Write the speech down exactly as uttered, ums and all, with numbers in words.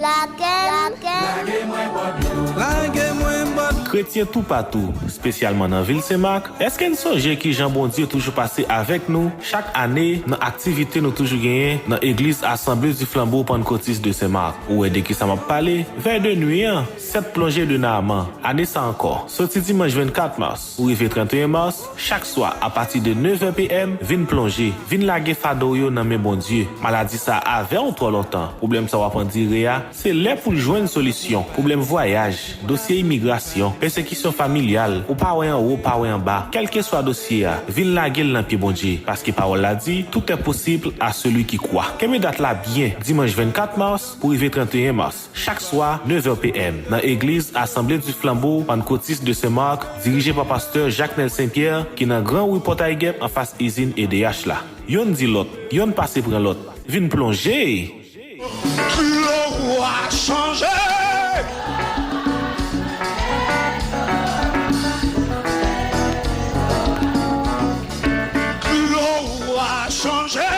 Lage m. Lage mwen bòt dlo. Lage mwen bòt. Kretyen toupatou, espesyalman nan vil Senmak, èske n sonje kijan Bondye toujou pase avèk nou chak ane nan aktivite nou toujou genyen nan Egliz Asanble di Flanbo Pannkotis de Senmak? Ou wè de kisa m ap pale? Vè de nwi an, sèt plonje de Naaman. Ane sa ankò, soti dimanch vennkat mas pou rive trannteyen mas, chak swa apati de nevè p m, vin plonje, vin lage fado w yo nan men Bondye. Maladi sa a avè w twò lontan. Pwoblèm sa w ap andire a, se lè pou l jwenn solisyon. Pwoblèm vwayaj, dosye imigrasyon, pèsekisyon familyal, ou pa wè anwo, pa wè anba. Kèlkeswa dosye a, vin lage l nan pye Bondye, paske pawòl la di, tout est possible à celui qui croit. Kenbe dat la byen, dimanch vennkat mas pou rive trannteyen mas. Chak swa, nevè p m, nan Egliz Asanble di Flanbo Pannkotis de Senmak, dirije pa pastè Jacnel St Pierre, ki nan Gran Ri Pòtay Gèp anfas izin E D H la. Yonn di lòt, yonn pase pran lòt. Vin plonje! Dlo a chanje! Dlo a chanje!